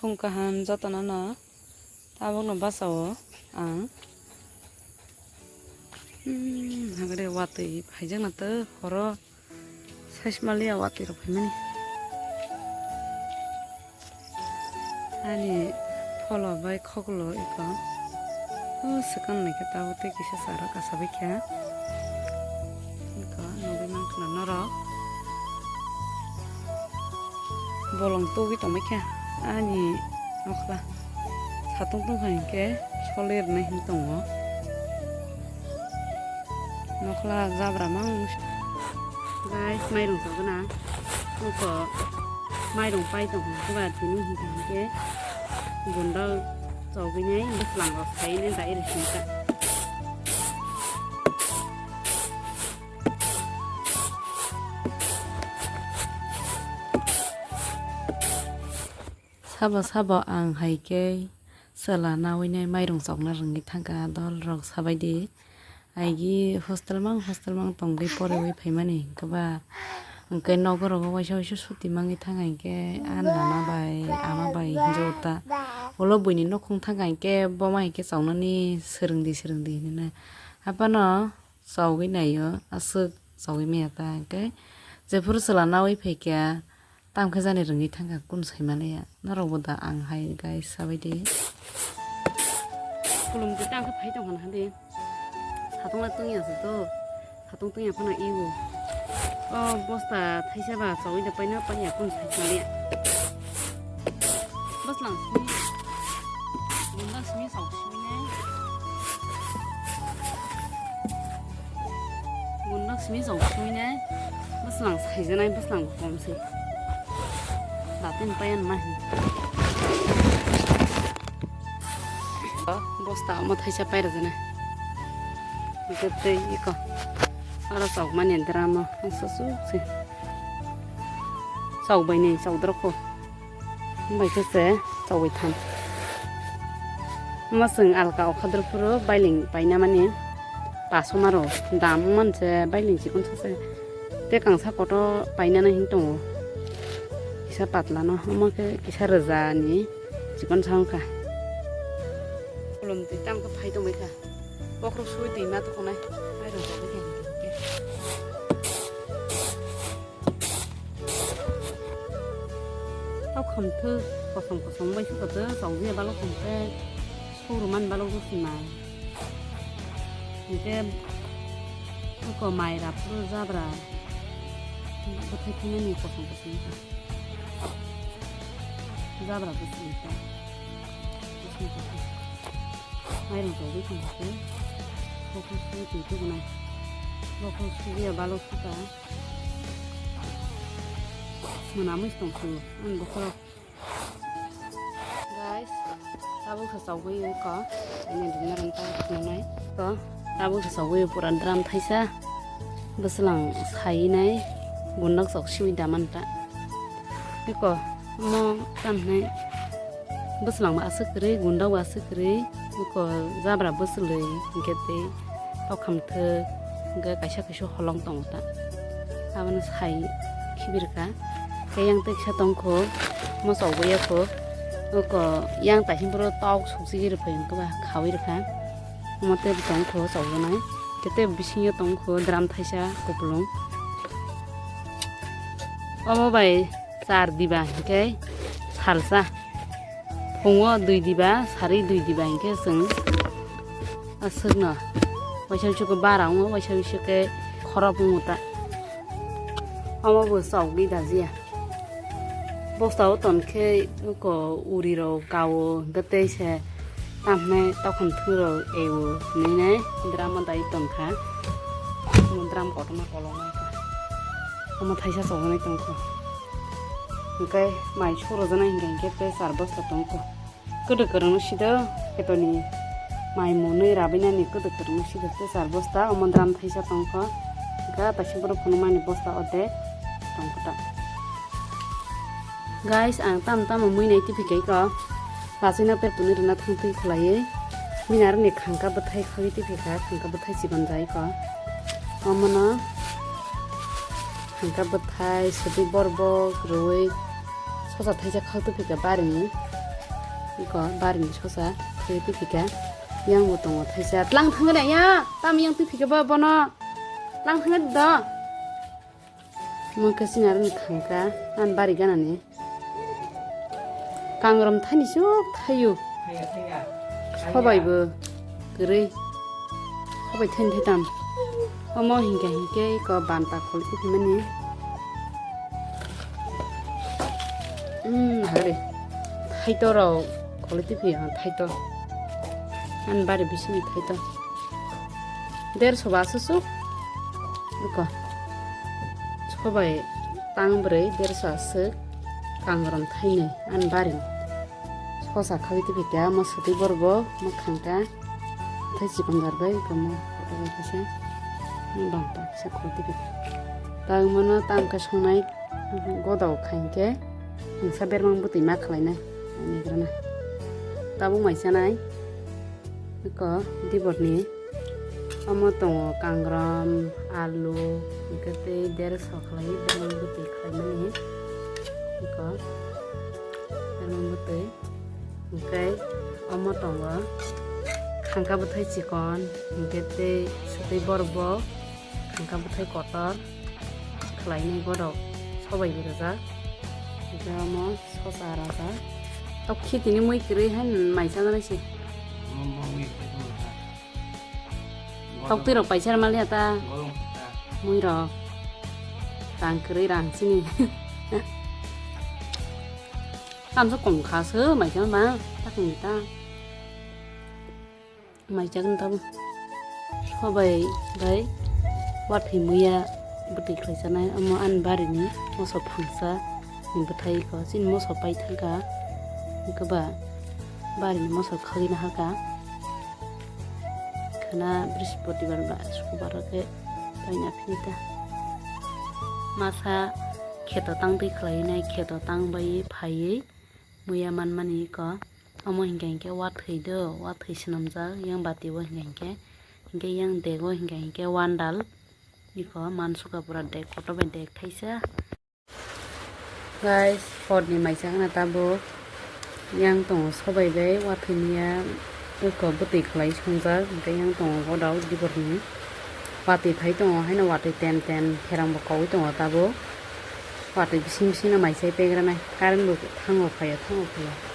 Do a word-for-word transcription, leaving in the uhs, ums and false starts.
Khum kaham jotono no tabukno bachao ang. Hmm, hagre watwi phaijakna tei horo saichmaliya watwi rok phaimani. Ani phola bai khoklo iko. O swkang naikhe tabuk tei kisa chara kasabaikha. Iko nugwi mankha norok. Bolong tugwi tongbaikha ani nokhla. Satung tungkha hinkhe sole rwnai hinwi tongo. Nokhla jabra mang. Guys, mairung chogwi na. Oko mairung pai tong hwn ba tini hinkha hinkhe gunda chogwi nai bwslang rok sai nai dai rw singkha. Sabo sabo ang hai khe chwla naui nai mairung chokna rwngwi thangkha, dol rok sabai di. Aigi hostel mang hostel mang tongwi poriwi phaimani hinkhe ba, hinkhe nogo rogo waisa waisa suti mangwi thangkha hinkhe, ah, nana bai ama bai hinjao ta ulo buini nokhung thangkha hinkhe, boma hinkhe choknani swrwngdi swrwngdi hinwi. Haphano chogwi naio, aswk chogwi maya ta hinkhe, jephuru chwla naui phaikha, tamkhe jani rwngwi thangkha, kunu sai manliya. Norok bo da ang hai guys sabai di. Khulum khe tang khe phai tong hana de. Satung la tungya se to. Satung tungya phano iwo. O bosta thaisa ba chogwi de paina panya kunu sai manliya. Boslang simi. Bunda simi sok simi ne. Bunda simi sok simi ne. Boslang sai janai boslang kom se. Datin payan mah. Bosta omo thaisa paira jana. Tei iko. Aro chok mani drama. Susu se. Chok bai ni chok droko. Bai khe se chok bai tham. Omo chwng alka okha drok phuru bailing paina mani. Pasomaro dam manse bailing chikon sase. Te kangsa koto painani hin tongo. Kisa patla no, omo khe kisa rwja ni chikon sa wngkha. Kolom twi tam khe phai tongbai kha. Bokhorok sui twi ma tukhunai. Mairung tongbai kha. Tau khamthu kosom kosom bai sukha tei chongya balok khamthe. Suru man balok rw sinai. Hingke oko mai rap phuru jabra bwthai khainani kosom kosom wngkha. Jabra bwswk wngkha. Kosom kosom. Mairung togwi thangkhe. Bokhorok sui twi tugunai. Bokhorok suiya balok sukha. Mwnamwi tongsu ang bokhorok. Guys, tabuk sa chogwi ko. Ani dinner ang ta nungnai. Ko, tabuk sa chogwi pura drum thaisa. Bwswlang sai nai. Gundak chok siwi daman ta. Iko, mo tam nai. Bwswlang ba aswk kwrwi, gundak ba aswk kwrwi. Iko, jabra bwswlwi, hingke tei. Tokhamthwk, hingke kaisa kaisa holong tongo ta. Abono sai khibirkha. Tei yang teksa tongkho, mochok boyakho. Oko yang taising poro tok sukchigwi rwphai wngkha ba khawi rwkha. Omo tei tongkho chokjaknai. Tei tei bisingo tongkho drum thaisa kupulung. Omo bai char diba hingke salsa. Phungo dui diba, sari dui diba hinkhe chwng aswkno waisa waisa khe bara wngo, waisa waisa khe khorop wngo ta. Omo bo chokdi dajiya. Bosta o ton khe oko uri rok kao hwnkhe tei se tamhinai tokhom thwng rok eo hinwi nai drum o dai ton kha. Omo drum kotorma kolok nai kha. Omo thaisa choknai tong kha. Hingke mai sorojaknai hingka hingke tei char bosta tongkho. Kwdwk kwrwngno sido, ketoni mai mwnwi rabinani kwdwk kwrwngno sido tei char bosta, omo drum thaisa tongkho. Hingke taising borok phunukmani bosta ordek tongkho ta. Guys, ang tamo tamo mui nai tipi kaiko. Lachina pet tuni rwna thang twi khwlaiwi. Bini aroni khangka bwthai khagwi tipi kha, khangka bwthai chibon jai kho. Omono Hingke bwthai, swtwi borbok rwui sosa thaisa khal tuphika barini. Iko barini sosa khe twi phika. Yang bo tongo thaisa. Tlang thangre ya. Tam yang twi phika bo bono. Tlang thangre do. Mungkhe sinarwni thangkha, ani bari ganani. Kangram thani suk thaio. Sobai bo kwrwi. Sobai thani thaitam. Omo hinkhe hinkhe iko banta khol kiphimani. Hmm, hari. Thaito rok khol tiphi ang thaito. Ani bari bisingni thaito. Derso ba aswk suk. Iko. Sobai tang bwrwi derso aswk. Kangram thainwi ani bari. Sosa khawi tibika mo swtwi borbo mwkhang ka. Thai chikon jar bai komo. Kaisa. Bang ta kisa khawi tibika. Tang mono tang ka songnai. Godao khai hwnkhe mungsa bermang bwtwi ma khlainai, ani grana. Tabuk mai chanai, eko diborni omo tongo kangram, alu, hwnkhe tei derso khlai bermang bwtwi khlaimani, eko bermang bwtwi, hwnkhe omo tongo khangka bwthai chikon, hwnkhe tei swtwi borok bo khangka bwthai kotor. Khlainai borok sobai bo rwjak. Hwnkhe omo sosa rajak. Tok khitini mui kwrwi hai mai chanai se. Tok twi rok paisa maliya ta. Mui rok. Rang kwrwi rang sini. Tamsa kong kha se mai chanai ma. Ta kong ta. Mai chakna tabuk. Sobai bai wathwi muya bwtwi khlai chanai, omo ani barini moso phangsa ni bwthai ko, chini moso pai thangkha, hwnkhe ba barini moso khagwi naharkha. Khwna Brihaspatibar ba Sukrobar khe paina phini ta. Masa kheto tang twi khlai nai, kheto tang bai phaiwi muya manmani ko. Omo hinkhe hinkhe wathwi do, wathwi swnamjak yang bati o hinkhe hinkhe, hinkhe yang dego hinkhe hinkhe wandal. Iko mansuka pura dek kotor bai dek thaisa. Guys, hor ni mai chakna tabuk yang tongo sobai bai wathwi niya iko bwtwi khlai songjak, hinkhe yang tongo godao diborni watwi phai tongo, haino watwi ten ten pherang bo kaui tongo tabuk. Watwi bising bising no mai chai pegranai, current bo thango phaio, thango phaio.